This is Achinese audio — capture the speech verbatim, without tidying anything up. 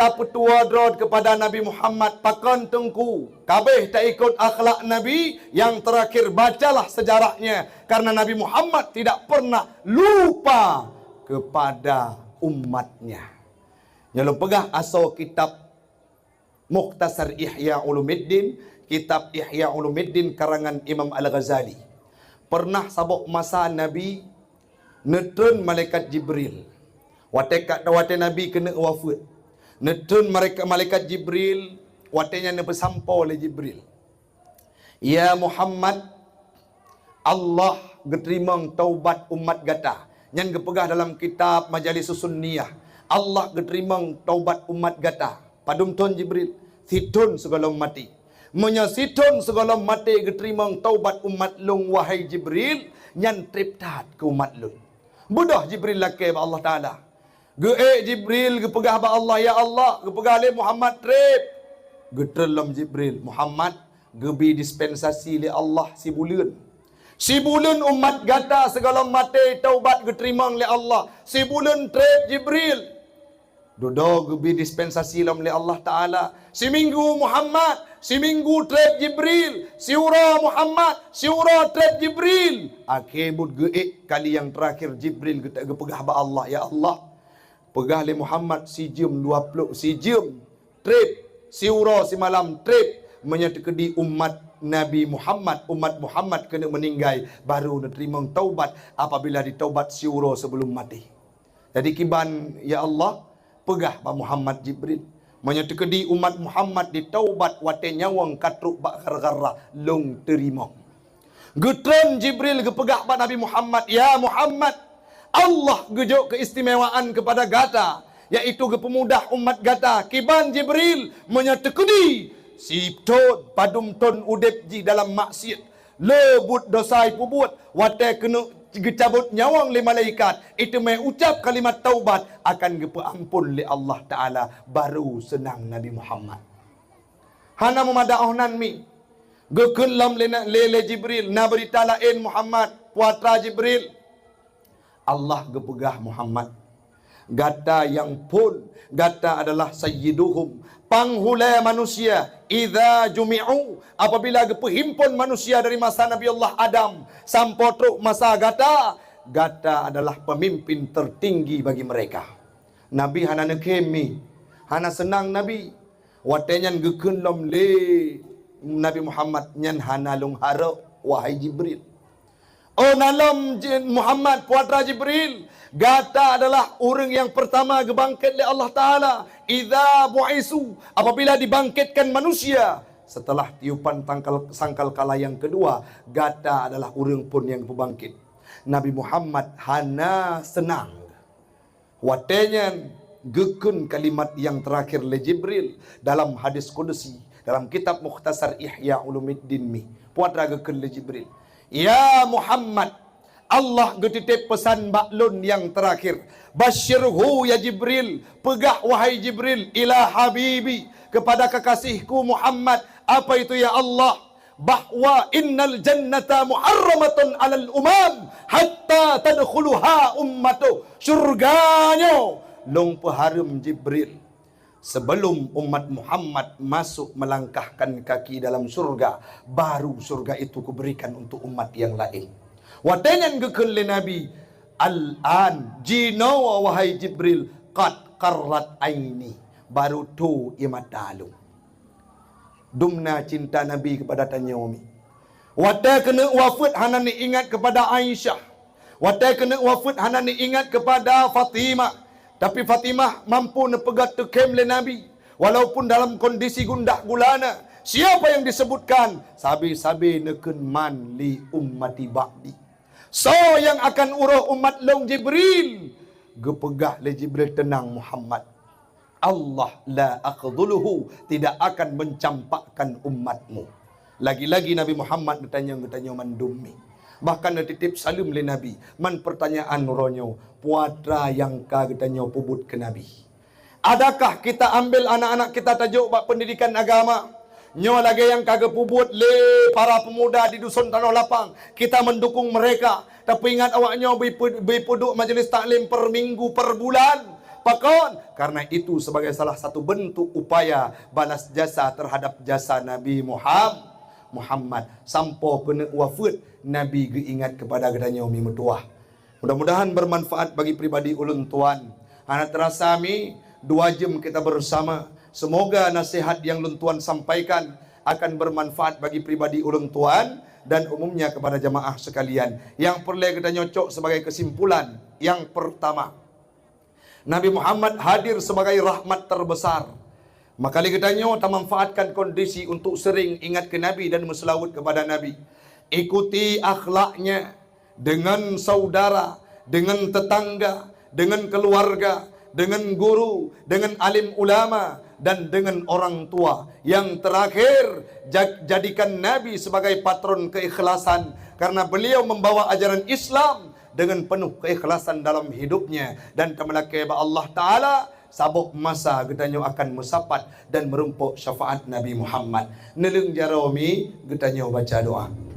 tapeutuwoe droe keupada Nabi Muhammad pakon teungku, ka abéh taikot akhlak Nabi, nyang teurakhir bacalah sejarahnya, karena Nabi Muhammad tidak pernah lupa kepada umatnya. Nyoe lôn peugah asoe kitab Mukhtasar Ihya Ulumuddin, kitab Ihya Ulumuddin karangan Imam Al-Ghazali. Pernah saboh masa Nabi neutreun malaikat Jibril. Watée ka, watée Nabi keuneuk wafeuet, neutreun malaikat, malaikat Jibril, watée nyan neupeusampoe lé Jibril, "Ya Muhammad, Allah geuteurimong taubat umat gata." Nyan geupeugah dalam kitab Majalis Sunniyah, "Allah geuteurimong taubat umat gata." Padum thon Jibril? Sithon sigohlom maté. "Meunyoe sithon sigohlom maté geuteurimong taubat umat lôn, wahai Jibril, nyan treb that keu umat lôn." Beudôh Jibril lakée bak Allah Taala. Geuék Jibril geupeugah bak Allah, "Ya Allah," geupeugah lé Muhammad, "treb." Geutreun lom Jibril, "Muhammad, geubi dispensasi lé Allah sibuleuen. Sibuleuen umat gata sigohlom maté taubat geuteurimong lé Allah. Sibuleuen treb Jibril." Dudoe geubi dispensasi lom lé Allah Taala. Siminggu Muhammad, siminggu treb Jibril, siuroe Muhammad, siuroe treb Jibril. Akhé buet geuék kali nyang teurakhir Jibril geuta-, geupeugah bak Allah, "Ya Allah, peugah lé Muhammad sijeuem dua ploh, sijeuem treb, siuroe simalam treb, meunyoe teukeudi umat Nabi Muhammad, umat Muhammad keuneuk meuninggai, baru neuteurimong taubat, apabila ditaubat siuroe sibeulom maté." Jadi kiban, "Ya Allah, peugah bak Muhammad Jibril, meunyoe teukeudi umat Muhammad ditaubat watée nyawöng ka trok bak gara-gara lôn teurimong." Geutreun Jibril geupeugah bak Nabi Muhammad, "Ya Muhammad, Allah geujok keuistimewaan keupada gata, yaitu geupeumudah umat gata." Kiban Jibril, "Meunyoe teukeudi sithon padum thon udeb jih dalam maksiet, le buet dosa jipeubuet, watée keuneuk geucabot nyawöng lé malaikat, iteumé ucab kalimat taubat, akan geupeuamphon lé Allah Taala, baru seunang Nabi Muhammad." Hana meumadah 'oh nan mi, geukheun lom lé, lé, lé Jibril, "Na beurita laén Muhammad, putra Jibril." Allah geupeugah, "Muhammad, gata nyang phon, gata adalah sayyiduhum, panghulée manusia, idza jumi'u, apabila geupeuhimpon manusia dari masa Nabi Allah Adam sampoe trok masa gata, gata adalah pemimpin tertinggi bagi mereka." Nabi hana neukhém mi, hana seunang Nabi. Watée nyan geukheun lom lé Nabi Muhammad, "Nyan hana lôn harôk, wahai Jibril." "Oh, na lom Ji-, Muhammad, putra Jibril, gata adalah ureuëng nyang peurtama geubangket lé Allah Taala. Idza bu'isu, apabila dibangkitkan manusia, setelah tiupan tangkal, sangkakala nyang keudua, gata adalah ureuëng phon nyang geupeubangkit." Nabi Muhammad hana seunang. Watée nyan geukheun kalimat nyang teurakhir lé Jibril dalam hadis kudusi, dalam kitab Mukhtasar Ihya Ulumuddin mi, putra geukheun lé Jibril, "Ya Muhammad, Allah geutiteb peusan bak lôn nyang teurakhir. Basyirhu ya Jibril, peugah wahai Jibril, ila habibi, keupada kekasihku Muhammad." "Apa itu ya Allah?" "Bahwa innal jannata muharramatun alal umam hatta tadkhuluha ummatuh." Syurga nyoe lôn peuhareuem Jibril, sebelum umat Muhammad masuk melangkahkan kaki dalam syurga, baru syurga itu kuberikan untuk umat yang lain. Watée nyan geukheun lé Nabi, "Al-an, jinoe wahai Jibril, qad qarrat aini, baru tho ie mata lôn." Dumna cinta Nabi keupada tanyoe mi. Watée keuneuk wafeuet hana neuingat keupada Aisyah. Watée keuneuk wafeuet hana neuingat keupada Fatimah. Tapi Fatimah mampu neupeugah teukhém lé Nabi, walaupun dalam kondisi gundah gulana. Siapa yang disebutkan? Sabe-sabe neukheun, "Man li ummati ba'di." "Soe nyang akan uroh umat lôn, Jibril?" Geupeugah lé Jibril, "Teunang Muhammad. Allah la akhdhuluhu, tidak akan mencampakkan umatmu." Lagi-lagi Nabi Muhammad geutanyong, geutanyong mandum mi. Bahkan neutiteb saleuem lé Nabi. Man peurtanyaan uroe nyoe, putra nyang ka geutanyoe peubuet keu Nabi. Adakah kita ambil anak-anak kita tajok bak pendidikan agama? Nyoe lagée nyang ka geupeubuet lé para pemuda di Dusun Tanoh Lapang. Kita mendukung mereka. Tapi ingat awak nyoe bri peu-, bri peuduek majelis taklim per minggu, per bulan. Pakon? Karena itu sebagai salah satu bentuk upaya balas jasa terhadap jasa Nabi Muham-, Muhammad. Sampoe keuneuk wafeuet, Nabi geuingat kepada geutanyoe mi meutuwah. Mudah-mudahan bermanfaat bagi pribadi ulôn tuan. Hana terasa mi, dua jam kita bersama. Semoga nasihat yang lôn tuan sampaikan akan bermanfaat bagi pribadi ulôn tuan dan umumnya kepada jamaah sekalian. Yang peureulée geutanyoe cok sebagai kesimpulan, yang pertama, Nabi Muhammad hadir sebagai rahmat terbesar. Maka lé geutanyoe tamanfaatkan kondisi untuk sering ingat ke Nabi dan meuseulaweuet kepada Nabi. Ikuti akhlaknya dengan saudara, dengan tetangga, dengan keluarga, dengan guru, dengan alim ulama, dan dengan orang tua. Yang terakhir, ja-, jadikan Nabi sebagai patron keikhlasan, karena beliau membawa ajaran Islam dengan penuh keikhlasan dalam hidupnya, dan tameulakée bak Allah Taala, saboh masa geutanyoe akan meusapat dan meurumpok syafaat Nabi Muhammad. Neuleueng jaroe mi, geutanyoe baca doa.